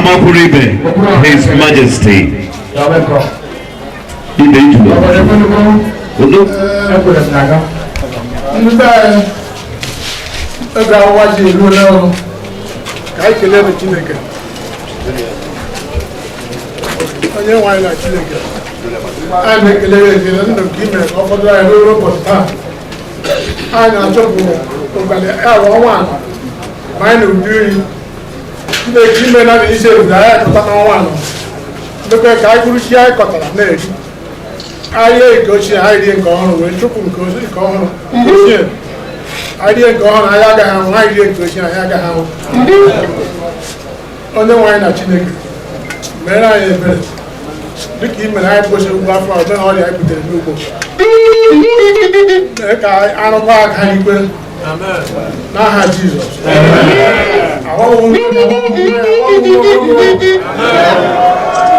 Agbakwuru Ibe, His Majesty. You're welcome. Ibe Ijule. Obodo ekwenugo. Udo. Ekwere m na-aga. Ndị be anyị, oge awụwa ji eruola ọrụ ka anyị kelee Chineke onye nwe anyị na Chineke. Anyị na-ekele ya ekele ndụ nke i mere ka ọ fọdụrụ anyị ruo ụbọchị taa. Anyị na-achọpụ ụgalị awa ọnwa anọ ma anyị na udu nri. Chineke, ime na isi ebube anyị akọta n'ọnwa anọ, mekwe ka anyị bụrụ chi anyị kọtara na-eri. Anyị rie nke ochie, anyị rie nke ọhụrụ wee chụpụ nke ọhụrụ nke ochie. Anyị rie nke ọhụrụ, anyị agaghị anwụ. Anyị rie nke ochie, anyị agaghị anwụ. Onye nwe anyị na Chineke, mere anyị ebere dịka i mere anyị kwesịrị ugbo afọ a omeghe ọrịa anyị butere n'ugbo. Mee ka anyị arụkwa aka anyị ikwe n'aha Jizọs.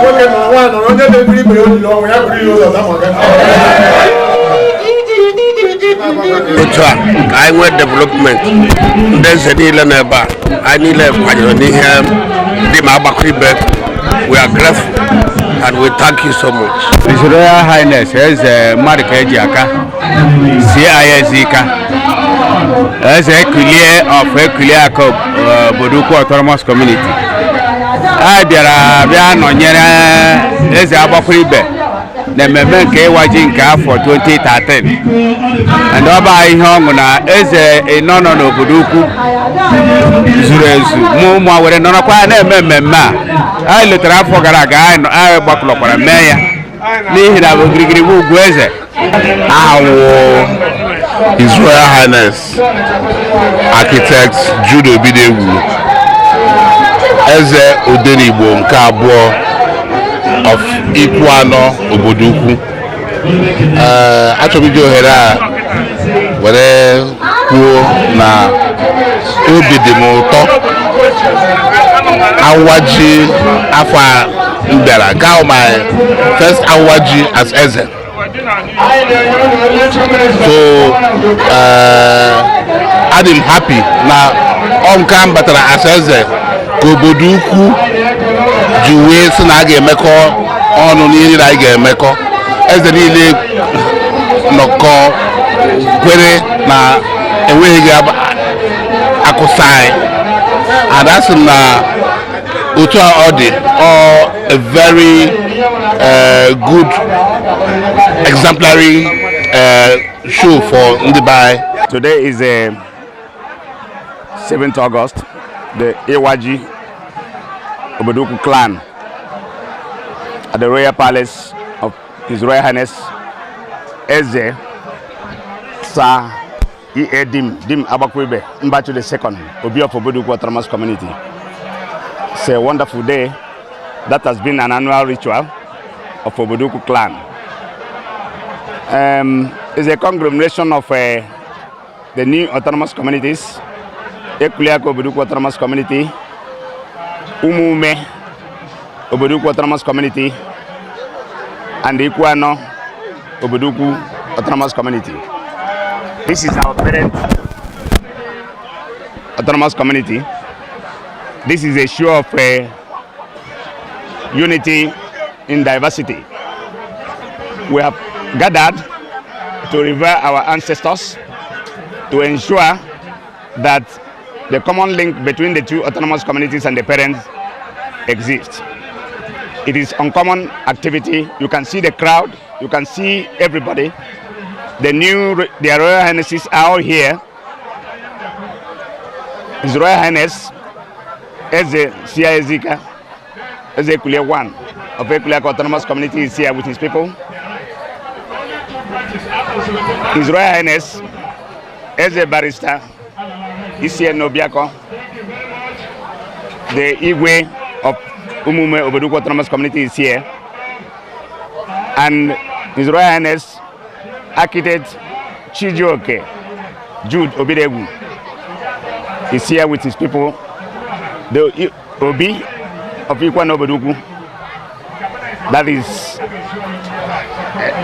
Nwoke na nwaanyị nọrọ, onye na-ebiri ibe ya olili ọnwụ ya buru ya ụzọ damaga. Otu a ka anyị nwee development. Ndị eze niile nọ ebe a, anyị niile kwanyere n'ihe dị ma agbakọ ibe. We are grateful and we thank you so much. His Royal Highness Eze Mmadụ Ejiaka CIS Ika, Eze Ekulie of Ekuliaka Obodo Ukwu Autonomous Community, a bịara bịa nọnyere Eze Agbakwuru Ibe na mmemme nke ịwa ji nke afọ 2013, and ọ bụ ihe ọṅụ na eze ịnọ nọ n'obodo ukwu zuru ezu mụ ụmụ were nọrọkwa ya na-eme mmemme a. Anyị letara afọ gara aga, anyị gbakọrọkwara mee ya n'ihi na ogirigiri bụ ugwu eze. Aha wụ His Royal Highness Architect Jude Obidegwu, Eze Odenigbo nke abụọ of Ikwuano Obodo Ukwu. Ee, achọrọ m iji ohere a were kwuo na obi dị m ụtọ awa ji afọ a m bịara nke ahụ, my first awa ji as eze. So adị m happy na ọ nke a m batara as eze ka obodo ukwu ji wee sị na a ga-emekọ ọnụ n'ihe niile anyị ga-emekọ. Eze niile nọkọ kwere na enweghị akụsa anyị, and asị m na otu a ọ dị, ọ a very good exemplary show for ndị be anyị. Today is 7th August, the Iwaji Obodoukwu clan at the Royal Palace of His Royal Highness Eze Sir E.A. Dim, Dim Agbakwibe Mbachu the second, Obi of Obodoukwu Autonomous Community. It's a wonderful day that has been an annual ritual of Obodoukwu clan. It's a conglomeration of the new autonomous communities, Ekuliaka Obodoukwu Autonomous Community, Umume Obodoukwu Autonomous Community, and Ikwuano Obodoukwu Autonomous Community. This is our parent autonomous community. This is a show of unity in diversity. We have gathered to revere our ancestors, to ensure that the common link between the two autonomous communities and the parents exists. It is uncommon activity. You can see the crowd, you can see everybody. Their Royal Highnesses are all here. His Royal Highness Eze Sia Ezika, Eze Ekulie one of Ekuliaka Autonomous Community is here with his people. His Royal Highness Eze Barrister Icn Obiako, the Igwe of Umume Obodoukwu Autonomous Community is here. And His Royal Highness Architect Chijioke Jude Obidegwu is here with his people. The Obi of Ikwuano Obodoukwu. That is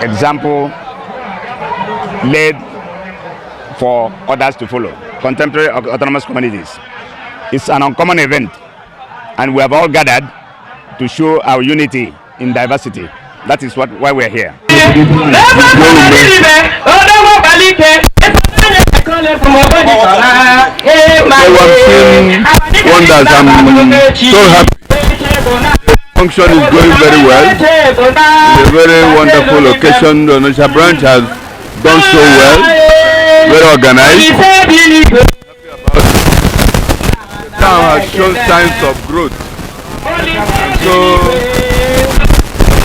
example laid for others to follow, contemporary autonomous communities. It's an uncommon event. And we have all gathered to show our unity in diversity. That is why we're here. So I'm seeing wonders. I'm so happy. Function is going very well. It's a very wonderful occasion. The Onitsha branch has done so well, very organized. The town has shown signs of growth. So,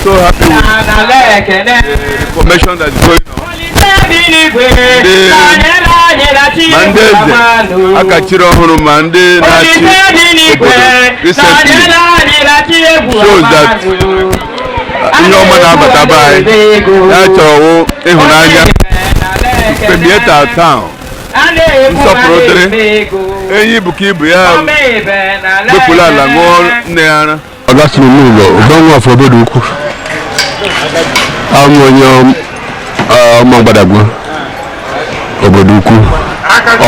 so happy with the information that's going on. Ma ndị eze akachiri ọhụrụ ma ndị na-achị obodo recently shows that ihe ọma na-abata be anyị ya chọrọ wụ ịhụnanya permeate our town, nsọpụrụ dịrị enyi bụ ka ibu ya wepụrụ ala ṅụọ nne ya ara. Augustine Umugo, Ugonwa of Obodo Ukwu. Abụ m onye ọmụ Gbadagbo, Obodo Ukwu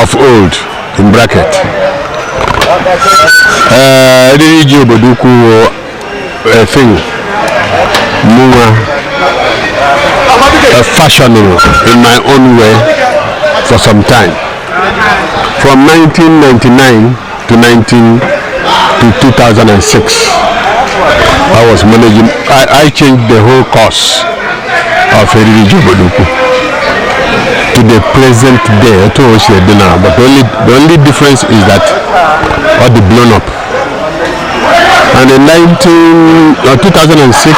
of old in bracket. Ee, eriri ji Obodo Ukwu wụ a thing mụnwa fashioning in my own way for some time. From 1999 to 19 to 2006. I was managing, I changed the whole course of Eriri Ji Obodo Ukwu to the present day, otu o si dị now, but the only difference is that all the blown up. And in 19, 2006,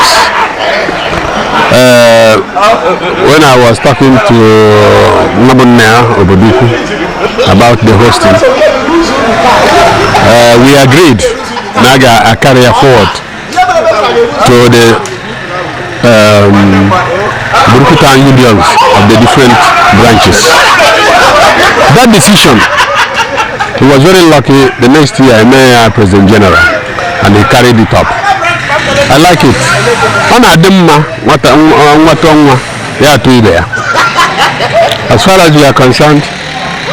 when I was talking to Nabunna Obodo Ukwu about the hosting, we agreed na a ga-carry forward to the Obodo Ukwu town unions of the different branches. That decision, he was very lucky. The next year, I met President General and he carried it up. I like it. Ọ na-adị mma nwata nwata nwa ya atụ ibe ya. As far as we are concerned,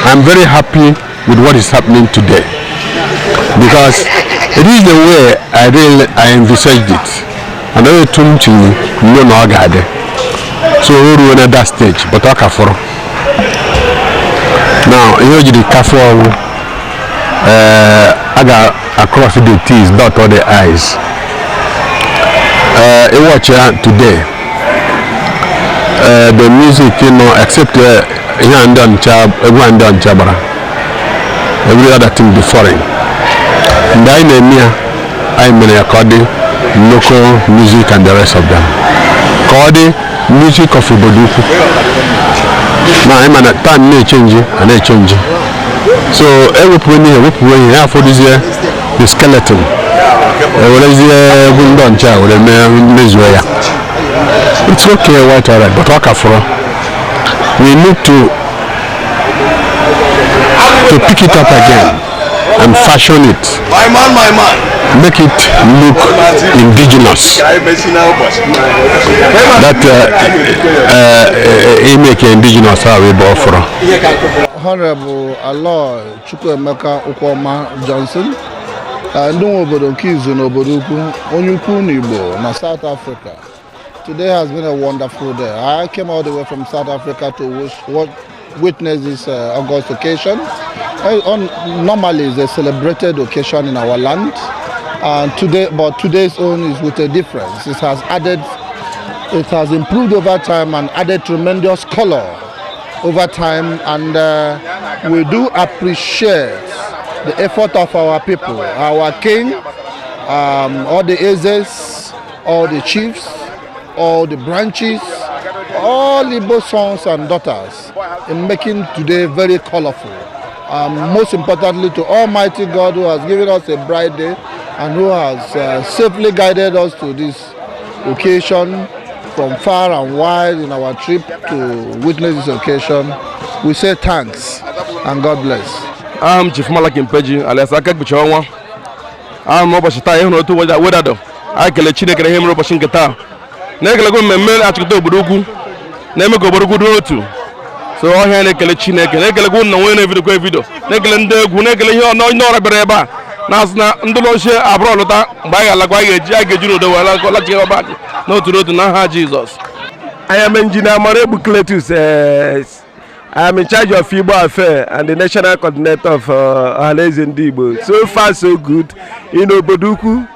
I'm very happy with what is happening today because it is the way I really I envisaged it. And etu m tiri nne na ọ ga-adị. So o ruo na that stage, but ọ ka fọrọ. Now, ihe o jiri ka fọrọ ọnwụ, a ga-across the T's, dot all the I's. Ịwatch ya today, the music, except ihe a ndị Ọnịcha, egwu a ndị Ọnịcha gbara, every other thing dị foreign. Mgbe anyị na-eme ya, anyị mere ya ka ọ dị local music and the rest of them, ka ọ dị music of Obodo Ukwu. Na anyị ma na time na-echange, a na-echange, so ewepụ ihe, ewepụ ihe ya, afọdụzie the skeleton, ewerezie egwu ndị Ọnịcha were mee mezuo ya. It's okay, quite alright, but ọ ka fọrọ. We need to pick it up again and fashion it. My man, my man. Make it look indigenous. That make indigenous how we bought for. Honorable Aloy Chukwuemeka Ukwoma Johnson, ndị nwe obodo nke izu n'Obodo Ukwu, onye ukwu n'Igbo na South Africa. Today has been a wonderful day. I came all the way from South Africa to witness this august occasion. Normally it's a celebrated occasion in our land, and today, but today's own is with a difference. It has added, it has improved over time and added tremendous color over time, and we do appreciate the effort of our people, our king, all the ezes, all the chiefs, all the branches, all Igbo sons and daughters in making today very colorful. Most importantly, to Almighty God who has given us a bright day and who has safely guided us to this occasion from far and wide in our trip to witness this occasion. We say thanks and God bless. Aha m Chief Malaki Mpeji alias Aka Ekpuchi Ọnwa. Ahụ m ụbọchị taa ịhụrụ otu wedadọ anyị kelee Chineke na ihe mere ụbọchị nke taa na-ekelekwa mmemme achịkọta Obodo Ukwu na-eme ka Obodo Ukwu dị n'otu. So ọhịa na-ekele Chineke, na-ekelekwa ụnụ na onye na-evidokwa evido, na-ekele ndị egwu, na-ekele ihe onye ọra bịara ebe a. Na-asị na ndị ochie abụrụ lụta mgbe anyị ga-alakwa, anyị ga-eji n'udo wee lachie ọba anyị n'otu n'otu n'aha Jizọs. I am Engineer Morebu Cletus. I am in charge of Igbo Affair and the national coordinator of Ohanaeze Ndigbo. So far, so good. In Obodoukwu,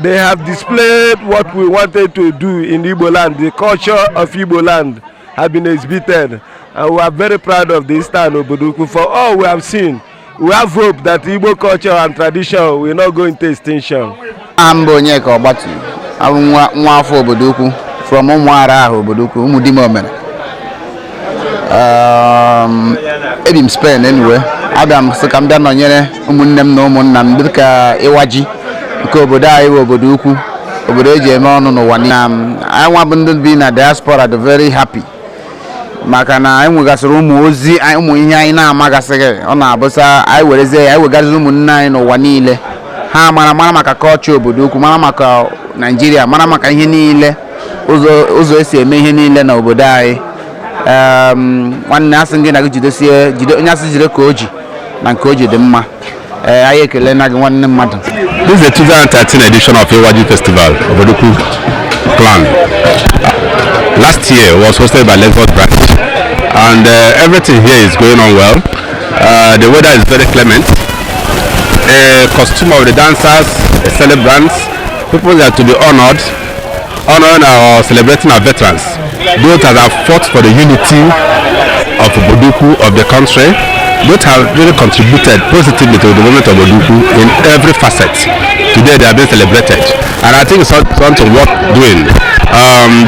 they have displayed what we wanted to do in Igbo land. The culture of Igbo land have been exhibited. And we are very proud of this town, Obodoukwu. For all we have seen, we have hope that Igbo culture and tradition will not go into extinction. Aha m bụ Onyeka Ọgbatu. Abụ nwa nwa afọ obodo ukwu from Ụmụara ahụ, obodo ukwu Ụmụdimomere. Ebi m Spain. Anyway, abịa m sị ka m bịa nọnyere ụmụnne m na ụmụnna m dịka ịwa ji nke obodo anyị bụ obodo ukwu, obodo eji eme ọnụ n'ụwa niile. Anyị nwa bụ ndị bi na diaspora dị very happy maka na anyị nwegasịrị ụmụ ozi ụmụ ihe anyị na-amagasịghị. Ọ na-abụsa anyị werezie ya anyị wegasịrị ụmụnne anyị n'ụwa niile, ha mara mara maka kọlchọ obodo ukwu, mara maka Naijiria, mara maka ihe niile, ụzọ ụzọ esi eme ihe niile na obodo anyị. Nwanne, asị gị na gị jidesie, jide onye asị jide ka o ji na nke o ji dị mma. Ee, anyị ekele na gị, nwanne mmadụ. This is the 2013 edition of Iwaji Festival of Obodoukwu Clan. Last year was hosted by Lagos branch, and everything here is going on well. The weather is very clement. Costume of the dancers, the celebrants, people that are to be honored, honoring or celebrating our veterans, those that have fought for the unity of Obodoukwu, of the country, those have really contributed positively to the development of Obodoukwu in every facet. Today they are being celebrated, and I think it's something worth doing.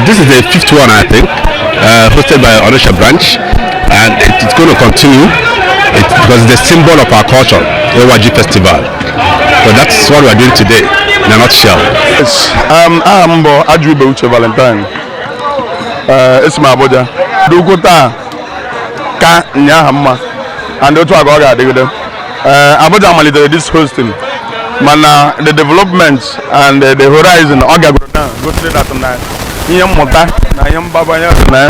This is the fifth one, I think, hosted by Onitsha branch, and it's going to continue because it's the symbol of our culture, Iwaji Festival. So that's what we are doing today in a nutshell. Yes, aha m bụ Ajube Uche Valentine. Esi m Abuja. Ugwu taa ka nyaa mma and otu a ka ọ ga-adịgide. Abuja malitere this hosting, mana the development and the horizon ọ gagoro down gosiri that na ihe mmụta na ihe mgbabanye dị na ya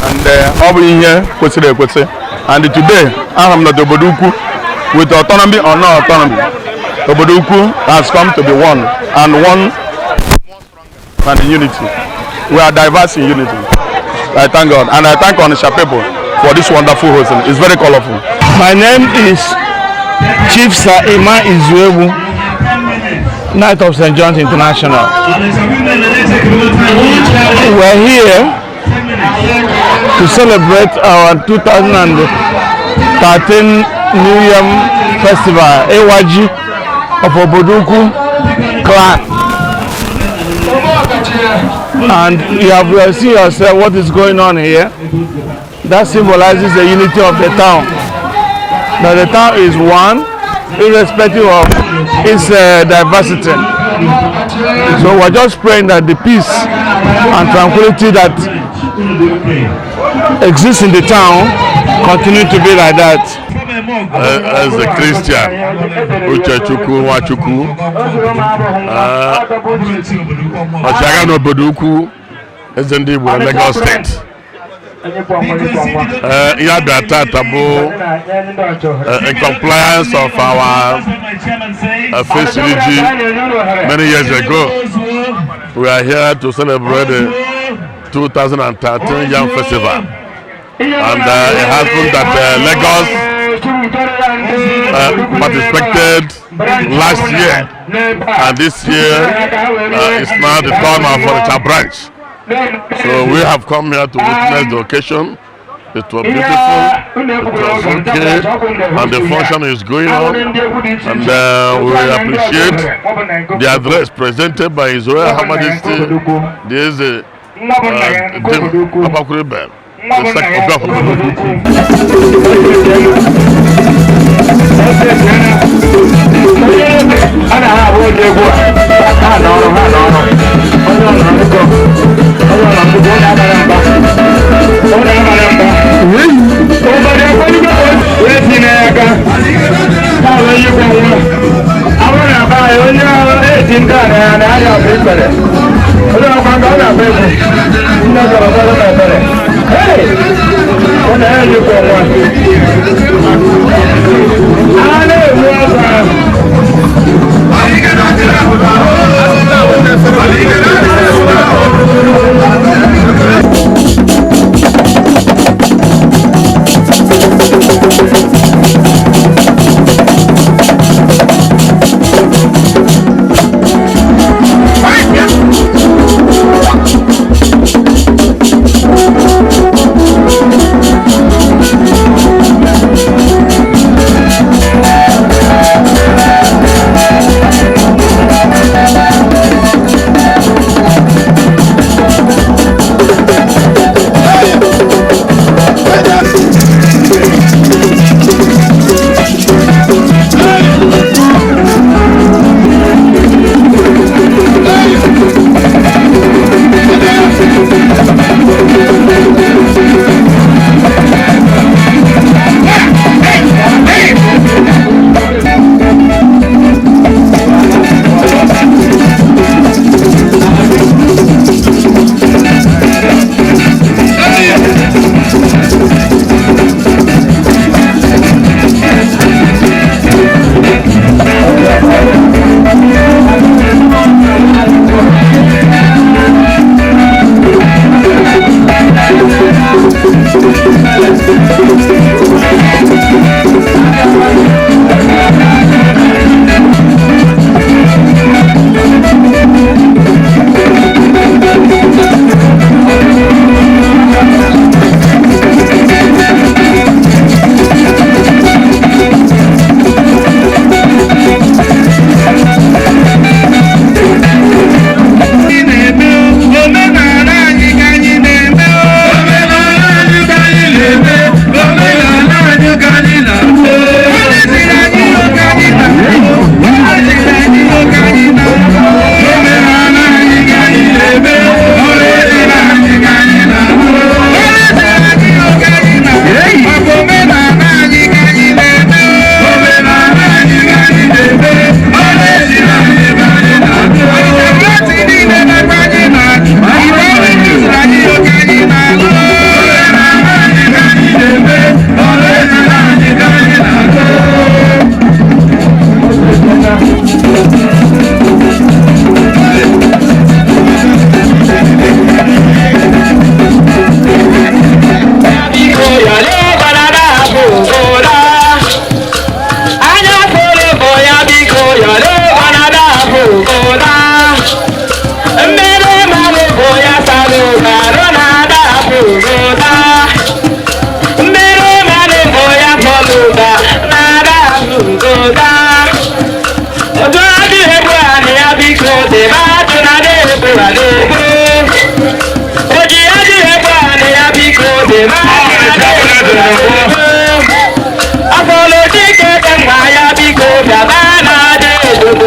and ọ bụ ihe kwesịrị ekwesị. And today ahụrụ m na obodo ukwu, with autonomy or no autonomy, obodo ukwu has come to be one and one and in unity. We are diverse in unity. I thank God and I thank Onitsha people for this wonderful hosting. It's very colorful. My name is Chief Sir Emma Izuewu, Knight of St. John's International. We're here to celebrate our 2013 New Yam Festival, Iwaji of Obodoukwu clan. And you have seen yourself what is going on here. That symbolizes the unity of the town. That the town is one, irrespective of its diversity. So we're just praying that the peace and tranquility that exists in the town continue to be like that. As a Christian, Uchechukwu Nwachukwu, ọchịagha n'obodo ukwu, eze ndị Igbo na Lagos State. Ihe abịa tata bụ in compliance of our first CDG many years ago. We are here to celebrate the 2013 Yam Festival. And it happened that Lagos participated last year, and this year is now the turn of Onitsha branch. So we have come here to witness the occasion. It was beautiful, it was okay, and the function is going on. And we appreciate the address presented by His Royal Majesty, the Eze Dim Abakwuribe, the second of Obodoukwu. A na-ha abụ ụdị egwu a ha n'ọrụ ha n'ọrụ onye ọ nọrọ biko, onye ọ nọrọ biko, onye abara mba, onye abara mba obodo ekweligo wee si n'aka ha wee yikwa nwa ọ bụrụ na be anyị onye eti nke a na ya na arịa ọbụ ikpere onye ọkwa nke ọ na-agba egwu nne gọrọ gọrọ na ekpere. Hey! Ọ na ya yikwa nwa a na-egbu ọzọ ahụ.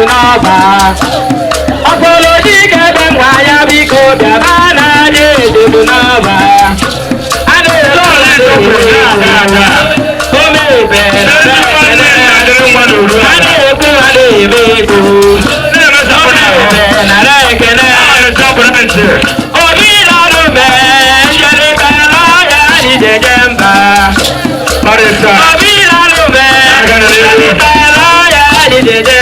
n'ọba. Ọkpọrọ dike ebe nwa ya biko bịaba na-adị ejebu n'ọba. A na-ere ọla omebe a na-ekwu a na-eme ego. Omebe nara ekele. Obi na-arụ mee njedebe n'ọhịa anyị jeje mba. Obi na-arụ mee njedebe n'ọhịa anyị jeje